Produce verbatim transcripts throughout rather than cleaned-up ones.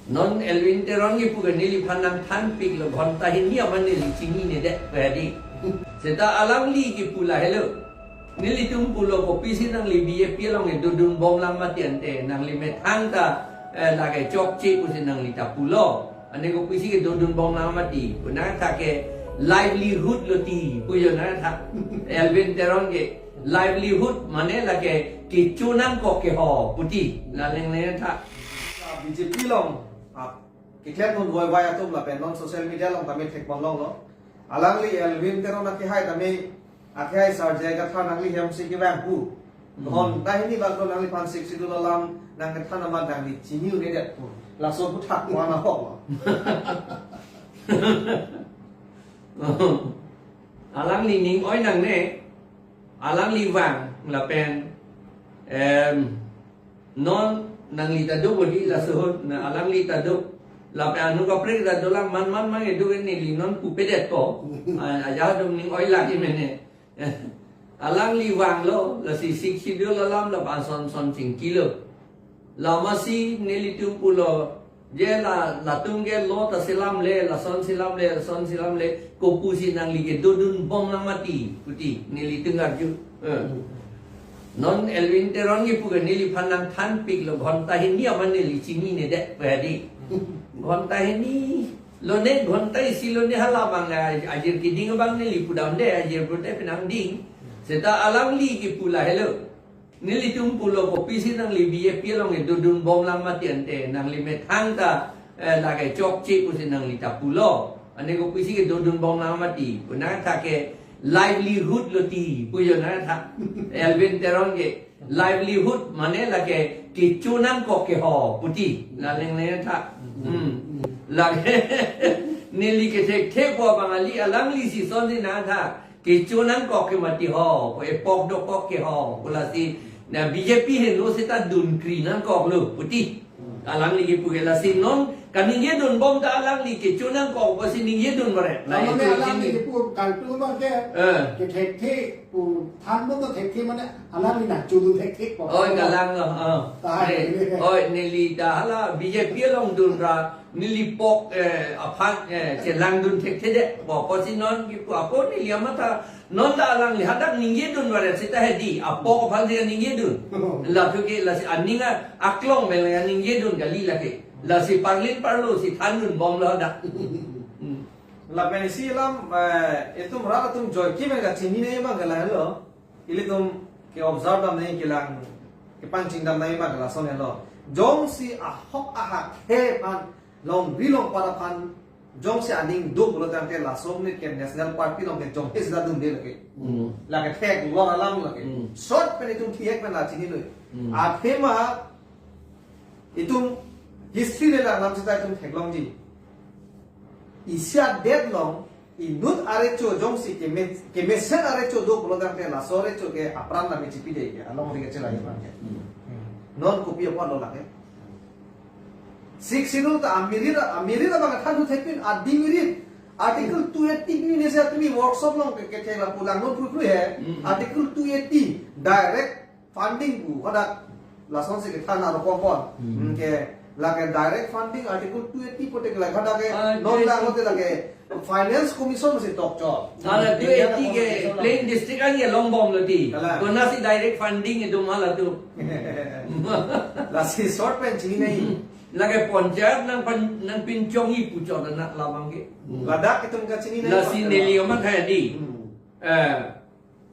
Non Elwin Teron kipu ke neliphan nangthanpiklo, ghonta hini amat neli chininedet pu hedi. Seta alangli kipu lahelo. Nelitum pulo kopisi nangli B J P along kedodun bomlang mati ante, nangli methang ta, eh, lake chokche pusi nangli ta pulo. Ane kopisi kedodun bomlang mati. Pu nangtha ke livelihood lo ti pu jo nangtha. Elwin Teron ke livelihood mane lake kecho nangkok ke ho puti. Laleng nangtha. B J P along, ah, keklemdun voivai atum lapen non social media along tame thekponlonglo. Alangli Elwin Teron akehai tame, akehai sarjai kathar nangli hemsi kevang pu. Hmm. Ghonta hini bak nangliphan Sixth Schedule alam nangkethan amat nangli chini-un'edet pu. Laso aphuthak wana hoklo. Alangli ning oi nangne, alangli vang lapen, em, non nangli ta do bodi laso ahut, na alangli ta do. Lapen anu kaprek ta dolang man man mang edu neli non pupedet ko. A-, ajahak dong ning oi lagi mene. Alangli vanglo, lasi Sixth Schedule alam lapen son son chingkilo. Lamasi nelitum pulo, je la, latum ke lo ta selamle, lason selamle, lason selamle, kopusi nangli kedodun bomlang mati, puti, nelitum arju. Eh. Non Elwin Teron kipu ke neliphan nangthanpiklo, ghonta hini amat neli chininedet pu hedi. Ghonta hini, lone ghonta isi lone hala abang, a-, ajir keding abang neli pudamde, ajir pute penang ding. Seta alangli kipu lahelo. Nelitum pulo kopisi nangli B J P along kedodun bomlang mati ante, nangli methang ta, eh, lake chokche pusi nangli ta pulo. Ane kopisi kedodun bomlang mati. Pu nangtha ke livelihood lo ti pu jo nangtha. Elwin Teron ke livelihood mane lake kecho nangkok ke ho puti. Laleng nangtha. Hmm. Lake neli kethekthe pu abang ali alangli si sonsi nangtha. Kecho nangkok ke mati ho, ko epok dokok ke ho, ko lasi, na B J P henlo seta dunkri nangkoklo, puti. Alangli kipu ke lasi non, kaningjedun bom ta alangli kecho nangkok, ko si ningjadun bare. Na Namane itu alangli ini kipu kaltu ma ke, Eh. kethekthe, pu than bom ta thekthe mane, alangli nangchodun thekthe ko. Oi, kalang lo, oh. Tahan Eh, ini. Oi, neli ta hala B J P along dunra, neli pok, eh, aphan, eh, chelangdun thekthedet. Pok kosi non kipu apo neli amatha non ta alangli hadak ningjadun bare seta hedi. Apok aphan si ningjadun. Lathu ke lasi aning aklong bela ningjadun kali lake. Lasi parlin parlo si thandun bomlo hadak. Hmm. Lapen isi alam, eh, itum rat atum joike men kachinine ma ke lahelo. Ilitum ke-observe dam nangji kelang, kepangching dam nangji ma ke lason helo. Jongsi ahok ahak he aphan, longri longpat aphan, jongsi aning do pulo tangte laso amonit ke National Party along ke jongsi seta dunde lake. Hmm. Lake theklong alam lake. Hmm. Short pen itum thihek pen la chinilo. Hmm. Athema itum history le lang alam seta itum theklongji. Isi adet along inut arecho jongsi keme-, kemesen arecho do pulo tangte laso arecho ke apran la mechipide ke alongri kachelai apran ke. Hmm. Non kopi apotlo lake. Sixth Schedule ta amirit, amirit abang than thu thekpin ading mirit. Article two eighty pi nese atumi workshop along ke, kethek lapu lang non phrui phrui he. Hmm. Article two eighty direct funding pu hadak lason si kethan aro kompon. Hmm. Hmm, ke lake direct funding article two eighty pute ke lake hadak ke Ah, non direct dak hote lake finance commission si tokchor. Hala two eighty ke plain district an ke longbomlo ti. Hala. Konasi direct funding itu malah tu. Lasi short pen chinine. Hmm. Lake panchayat nangpan-, nangpinchongji puchot anak labang ke. Hmm. Ladak itum kachinine. Lasi neli amat hedi. Hmm. Eh,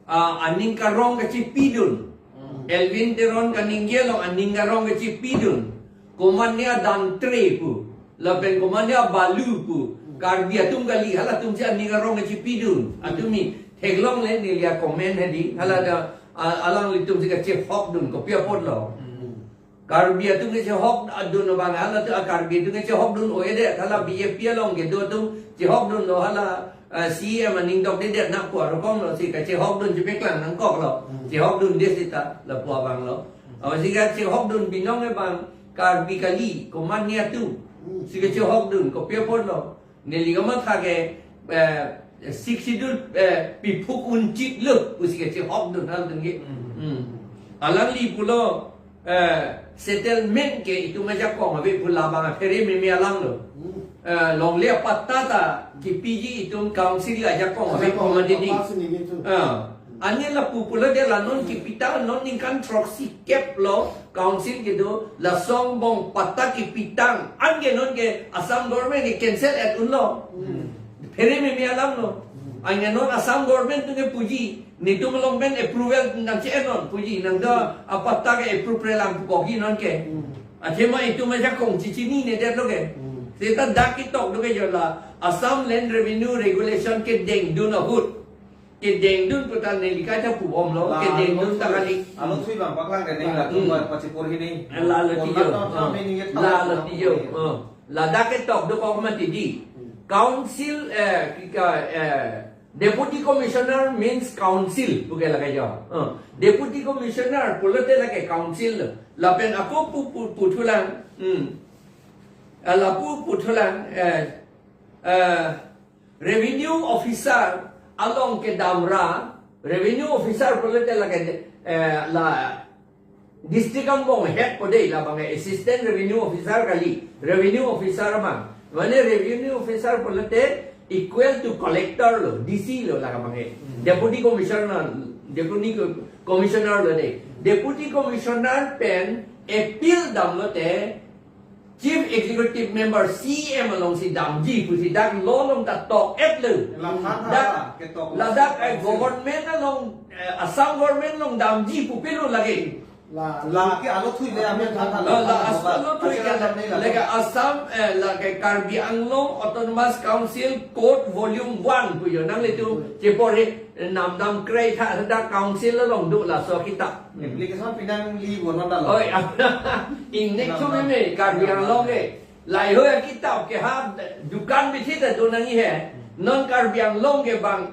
ah, aning karong kachipidun. Hmm. Elwin Teron kaningje along aning karong kachipidun. Komatne adantre pu. Lapen komatne abalu pu. Hmm. Karbi atum kali, halatum si aning karong kachipidun. Hmm. Atumi theklongle neli a-comment hedi. Hala ta, ah, alanglitum si kachehokdun. Kopi apotlo. Hmm. Karbi atum kachehokdun abang halatum, ah, Karbi atum kachehokdun o-edet, hala B J P along kedo atum chehokdunlo hala, ah, C E M aning dokdedet nangpu arokom lo si kachehokdun chepeklang nangkoklo. Hmm. Chehokdunde seta lapu abanglo. Hmm. Amatsi kachehokdun binong abang Karbi kali, komatne atum. Hmm. Si kachehokdun, kopi apotlo. Neli kamatha ke, eh, Sixth Schedule, eh, piphuk unchitlo, pusi kachehokdun halatum ke. Hmm. Hmm. Alangli pulo, eh, settlement ke itum ajakong ave pu labang aphere meme alam lo. Hmm. Eh, longle apatta ta kipiji itum council ajakong ave pu mati di. Ajakong apatta sini gitu. Eh, ane lapu pulo de la non kipitang non ningkan throksi kep lo council kedo lason angbong patta kipitang anke non ke Assam government ke cancel et unlo. Hmm. Phere meme alam lo. Hmm. Ane non Assam government atum ke puji netum along pen approval nangche-en non puji nang do apatta ke approve pre lang pu kogi non ke. Hmm. Athema itum ajakong chichinine det lo ke. Hmm. Seta dak ketok do ke jo la Assam Land Revenue Regulation kedengdun ahut. Kedengdun putar nelika cha pubom lo. La kedengdun lo ta kali. Alo thui bang paklang ke neng la Hmm. tumba pachi porhi ni. La lo Porhi tijo. na ta Oh. meni ye La lo thawa tijo. porhi. Oh. Ladak ketok do kok mati di. Hmm. Council, eh, kika, eh, Deputy Commissioner means council, puke lake jo. Uh, Deputy Commissioner pulote lake council. Lapen ako pu, pu, puthulang. Hmm. Eh, lapu puthulang, eh, eh, Revenue Officer along kedam ra, Revenue Officer pulote lake, eh, la District angbong head po dei labang ke assistant revenue officer kali, revenue officer abang. Mane revenue officer pulote equal to collector lo, D C lo labang ke. Hmm. Deputy commissioner, deputy co-, commissioner lo dei. Deputy commissioner pen appeal damlote chief executive member C M alongsi damji pusi dak law along ta tok et lo. Lam khan Dak ha, ketok ladak, eh, law. Government along, eh, Assam government along damji pu pilo lake. La, la ke alo thui le amen than than. La, la, la, as-, alo thui ke la, la, la, lake Assam, eh, lake Karbi Anglong Autonomous Council Code Volume one pujo nanglitum Hmm. chepore, eh, nam dam krei tha da council along do laso akitap. Application pinangli bonon ta lo. Oi, ingnek Nam thu dam. meme Karbi Anglong ke. Lahei akitap ke ha dukan bithi ta do nangji he. Non Karbi Anglong ke bang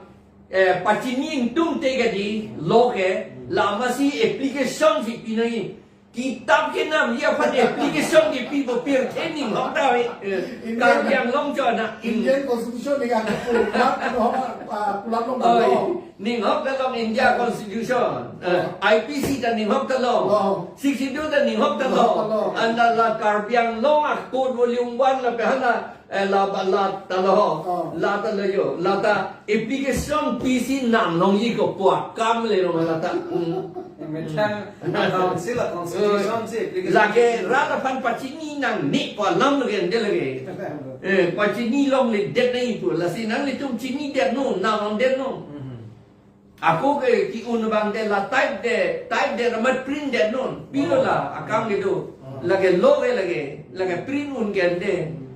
eh, pachini ingtung te kadi lo ke, la masi application si pinangji. Kitap kenamji aphan application kipi bo pirthe ning hok ta ave. Eh, Indian Karbi Anglong chona. Hmm. Indian Constitution ni kan kulat ano, ah, kulat long Oi, lo. Ning hok ta long India Constitution. Eh, Oh. I P C ta ning hok ta long. Oh. Sixty-two ta ning hok ta Ning hok ta long. long. Anta la Karbi Anglong a Code Volume one lapen hala Eh, la ba la ta lo. Oh. La ta lo jo. La ta application pisi nang nongji ko pu akam le lo la ta. Hmm. Methang council a constitution si application. Lake rat aphan pachini nangne pu alam lake ande lake. Eh, pachini longledet nangji pu. Lasi nanglitum chinidet non, nang longdet non. Mhm. Ako ke ki-un abang de la type de, type de amat print det non. Pilo Oh. la, akam gitu. Oh. Lake lo ke lake, lake print un ke ande. Hmm.